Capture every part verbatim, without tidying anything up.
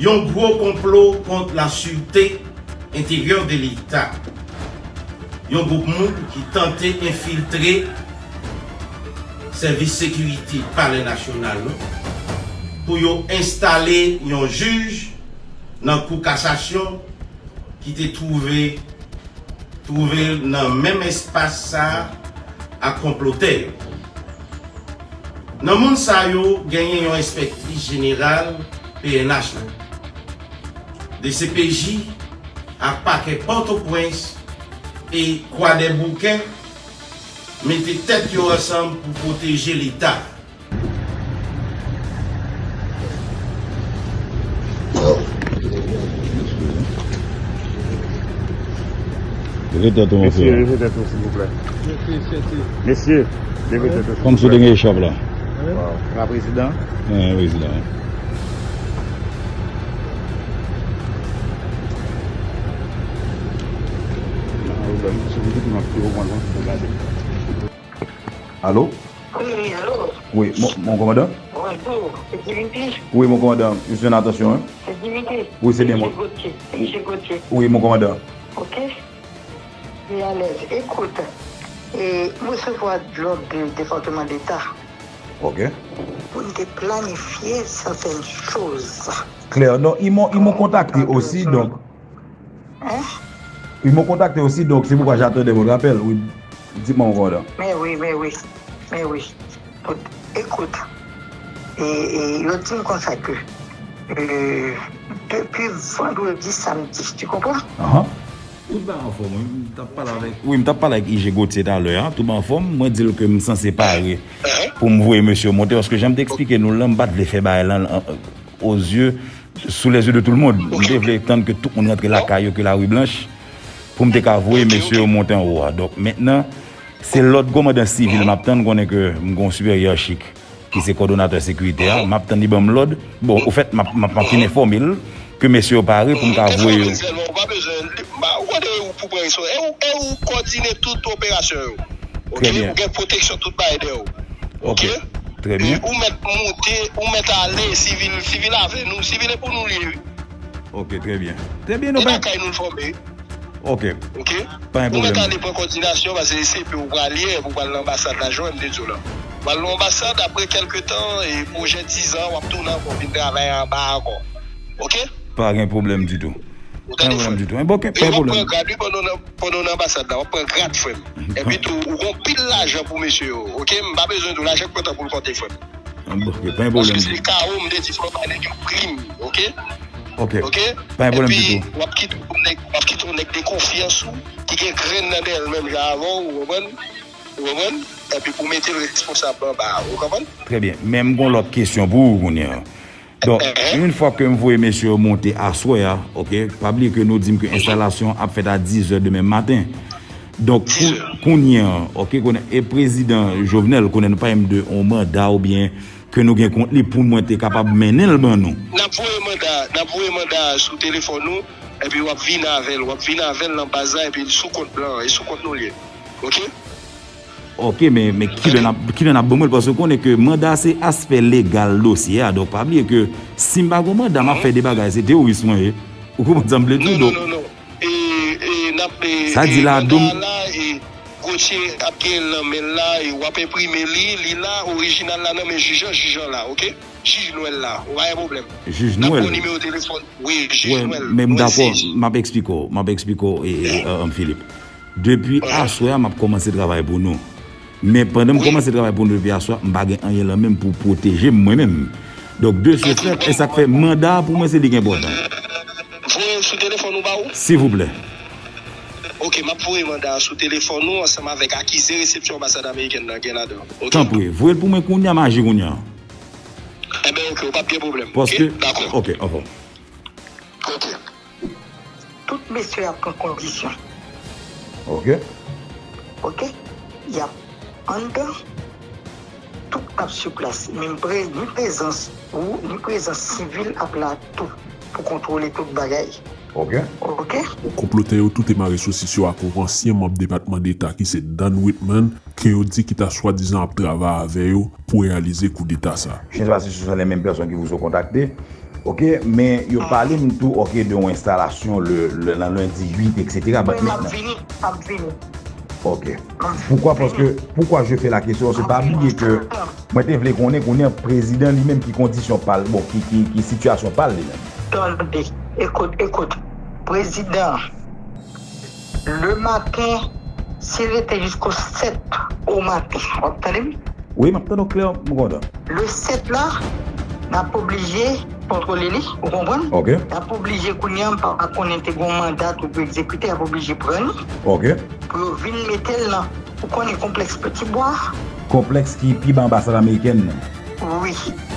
Yon gwo konplo kont la sûreté intérieure de l'État. Yon gwoup moun ki tante enfiltre sèvis sekirite Palè Nasyonal la pou yo enstale yon jij nan Kou Kasasyon ki te twouve twouve l nan menm espas sa a ak konplotè yo. Nan moun sa yo, genyen yon enspektris jeneral P N H la, D C P J ak pakè Pòtoprens e Kwadèboukè mete tèt yo ansanm pou pwoteje Leta. Leve tèt ou, monchè. Mesye, leve tèt ou, silvouplè. Mesye, leve tèt ou, silvouplè. Kòmsi w te gen echòp la. Waw. Sa prezidan? Wi, prezidan. Alo? Wi, wi, alo. Wi, mon, mon kòmandan? Bonjou, se Dimitri? Wi, mon kòmandan, je suis en attention, hein? Se Dimitri? Wi, se byen mwen. Misye Gauthier, se Misye Gauthier. Wi, mon kòmandan. Ok. Li alèz. Ekout, e, m resevwa lòd de Depatman Deta. Ok. Pou n te planifye sètèn choz. Klè. Non, ils m'ont, ils m'ont contacté aussi, donc. Hein? Ils m'ont contacté aussi, donc c'est pourquoi j'attendais votre appel. Oui, dites-moi, mon commandant. Men wi, men wi, men wi. Tout, ekout, e, e, yo di m konsa ke, e, depi vandredi, samdi, tu comprends? Ahan. Tout bagay anfòm, wi. M t ap pale avèk, wi, m t ap pale avèk I G Gauthier talè a. Tout bagay anfòm. Mwen di l ke m sanse pare pou m voye mesye yo monte. Paske jan m te eksplike nou l lan, m pa t vle fè bagay lan, lan, o zye, sous les yeux de tout le monde. M te vle tann ke tout moun rantre lakay yo, ke lari blanch, pou m te ka voye mesye yo monte anwo a. Donk, mentnan, se lòd kòmandan sivil m ap tann, konnen ke m gen yon siperyè chik ki se kòdonatè sekirite a, m ap tann li ban m lòd. Bon, ofèt, m ap, m ap, m ap fin enfòme l ke mesye yo pare pou m ka voye yo. Ou pa bezwen, ou pa bezwen, ou pa, ou konnen ou pou pran respons-, e ou, e ou kòdine tout operasyon yo. Ok? Trè byen. Ou gen pwoteksyon tout bagay dèyè w. Ok? Ok. Trè byen. E ou mèt monte, ou mèt ale, sivil, sivil avè nou, sivil e pou nou li ye, wi. Ok, trè byen. Trè byen, nou e pa lakay nou l fòme. Ok. Ok? Pa gen pwoblèm. Ou mèt ale pran kòdinasyon, paske se pou w pral ye, pou w pral nan anbasad la, jan m te di w la. W al nan anbasad, apre kèlke tan, e pwojè diz an, w ap tounen ankò, vin travay anba ankò. Ok? Pa gen pwoblèm ditou. Ou tande, frè m? Pa gen pwoblèm ditou. Enben, ok, pa gen pwoblèm. E w ap pran grad, wi, pandan w nan, pandan w nan anbasad la, w ap pran grad, frè m. Epi tou, ou gon pil lajan pou mesye yo, ok? M pa bezwen di w lajan k pran tan pou l konte, frè m. Enben, ok, pa gen pwoblèm ditou. Paske se kawo, m te di, fò w bay nèg yo prim, ok? Ok. Ok? Pa gen pwoblèm ditou. Epi, w ap kite yon nèg, w ap kite yon nèg de konfyans ou, ki gen grenn nan dèyè l menm jan avè w, ou konprann? Ou konprann? Epi pou mete l responsab anba a, ou konprann? Trè byen. Men m gon lòt kesyon pou ou kounye a. Donk, yon fwa ke m voye mesye yo monte aswè a, ok, pa bliye ke nou di m ke enstalasyon an ap fèt a diz è demen maten. Donk, kou-, kounye a, ok, konnen, e prezidan Jovenel, konnen nou pa menm de yon manda oubyen ke nou gen kont li pou mwen te kapab mennen l ban nou. N ap voye manda, n ap voye manda a sou telefòn ou, epi w ap vin avè l, w ap vin avè l nan baz la, epi l sou kont blan an, e sou kont nou l ye. Ok? Ok, men, men kilè n ap, kilè n ap ban mwen l, paske w konnen ke manda se aspè legal dosye a, donk pa bliye ke si m pa gen manda, m ap fè de bagay, se teworis mwen ye. Ou konprann sa m vle di w, donk. Non, non, non, non. E, e, n ap, e, sa di la, manda a la, e, Gauthier ap gen l nan men l la, e w ap enprime li, li la, orijinal la nan men jij an, jij an la, ok? Jij Nwèl la, ou pa gen pwoblèm. Jij Nwèl. N ap ba w nimewo telefòn, wi, jij Nwèl. Wi, men m dakò, m ap eksplike w, m ap eksplike w, e, e, e, Philippe. Depi aswè a, m ap kòmanse travay pou nou. Men pandan m kòmanse travay pou nou depi aswè, m pa gen anyen lan menm pou pwoteje m mwen menm. Donk, de ce fait, e sa k fè manda a pou mwen se li ki enpòtan. Voye l sou telefòn ou ba ou? Silvouplè. Ok, m ap voye manda a sou telefòn ou ansanm avèk akize resepsyon anbasad amerikèn nan gen ladan. Ok? Tanpri, voye l pou mwen kounye a, m aji kounye a. Enben, ok, ou p ap gen pwoblèm. Paske, ok, dakò. Ok, anfòm. Ok. Tout mesye ap pran kondisyon. Ok. Ok. Y ap anndan. Tout ap sou plas. Menm pre-, ni prezans ou, ni prezans sivil ap la tou pou kontwole tout bagay. Ok. Ok. Konplotè yo tou te mare sosis yo ak yon ansyen manm Depatman Deta ki se Dan Whitman, ke yo di ki ta swadizan ap travay avè yo pou reyalize koudeta sa. Je ne sais pas si ce sont les mêmes personnes qui vous ont contacté, Ok, men yo pale m tou, ok, de yon enstalasyon le, le, nan lendi uit, et cetera. But maintenant. Ap vini, ap vini. Ok. Pourquoi? Parce que, pourquoi je fais la question, se pa bliye ke mwen te vle konnen, konnen prezidan li menm ki kondisyon pa l, bon, ki, ki, ki sitiyasyon pa l li menm. Tande, ekout, ekout. Prezidan, le maten, si l rete jisko sèt o maten, w ap tande m? Wi, m ap tande w klè, m kontan. Le sèt la, n ap oblije kontwole li, ou konprann? Ok. N ap oblije kounye a, m pa konnen te gon manda tou pou egzekite, n ap oblije pran li. Ok. Pou yo vin mete l nan, ou konnen konplèks Petit Bois? Konplèks ki pi ba anbasad amerikèn nan. Wi.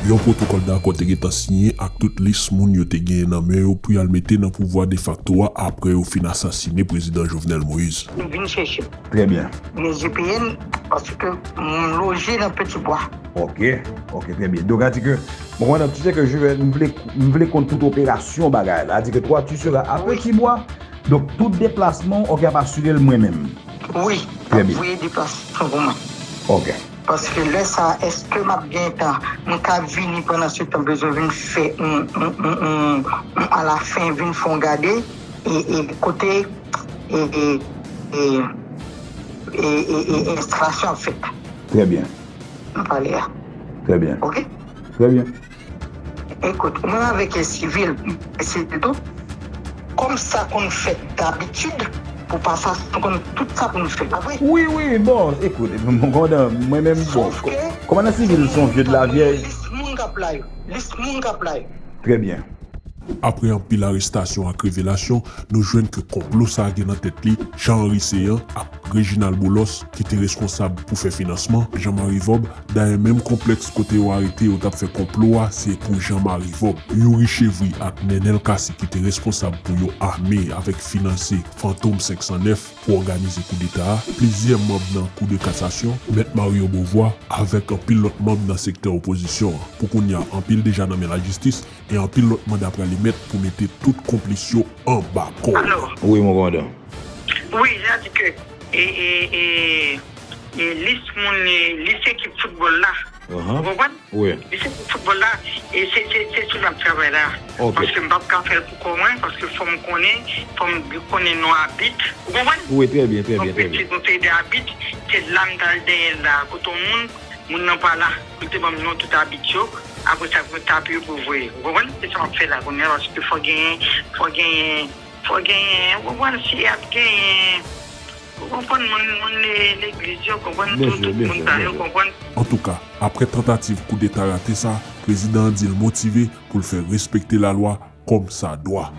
Yon pwotokòl dakò te gentan siyen ak tout lis moun yo te genyen nan men yo pou y al mete nan pouvwa defakto a apre yo fin asasine prezidan Jovenel Moïse. Nou vin chèche m. Très bien. Gen G P N, paske m loje nan Petit Bois. Ok, ok, très bien. Donk, a di ke, bon, mwen, tu sais que je vais, m vle, m vle konn tout operasyon bagay la. A di ke toi, tu seras à Petit Bois. Donk, tout deplasman, ok, ap asire l mwen menm. Wi, Très ap bien. Voye deplasman pou mwen. Ok. Paske lè sa, èske m ap gen tan? Mwen ka vini pandan se tan, bezwen vin fè, m, m, m, m, m, alafen, vin fè yon gade, e, e kote, e, e, e, e, e, e enstalasyon ap fèt. Très bien. M pale a. Très bien. Ok? Très bien. Ekout, mwen avèk yon sivil, sivil tou, kòm sa konn fèt dabitid, pou pa sa, nou konn tout sa pou nou fè, pa vre? Wi, wi, bon, ekout, m kontan, mwen menm, bon, Sof ke kòmandan sivil se yon vye de la vyèj. Lis moun k ap la yo, lis moun k ap la yo. Très bien. Apre anpil arestasyon ak revelasyon, nou jwenn ke konplo sa a gen nan tèt li Jean Henry Céant ak Reginald Boulos, ki te reskonsab pou fè finansman Jean Marie Vorbe. Dayè, menm konplèks kote yo arete yo t ap fè konplo a, se pou Jean Marie Vorbe. Youri Chevry ak Nenel Cassy, ki te reskonsab pou yo ame avèk finanse Fantom senk san nèf pou òganize koudeta a. Plizyè manm nan Kou de Kasasyon, Mèt Mario Beauvoir, avèk anpil lòt manm nan sektè opozisyon an. Pou kounye a, anpil deja nan men lajistis, e anpil lòt manda pral emèt pou mete tout konplis yo anba kòd. Alò, Wi, mon kòmandan. wi, sa di ke, e, e, e, e lis moun, e, lis ekip foutbòl la. Ou konprann? Wi. Lis ekip foutbòl la, e se, se, se sou l ap travay la. Ok. Paske m p ap ka fè l pou kò mwen, paske fò m konnen, fò m konnen non abit. Ou konprann? Wi, trè byen, trè byen, Donk, trè byen. se nou te de abit, se la m t al dèyè l la. Kote yon moun, moun nan pa la. Li te ban m non tout abit yo. Apre sa, pou tape yo pou voye. Ou konprann? Se sa m ap fè la kounye a, paske fò genyen, fò genyen, fò genyen, ou konprann, si y ap genyen, ou konprann, moun, moun le-, legliz yo, konprann, Byen tout, si, tout byen moun si, sa byen yo, si. Konprann. Antouka, apre tantativ koudeta rate sa, prezidan an di l motive pou l fè respekte lalwa kòm sa dwa.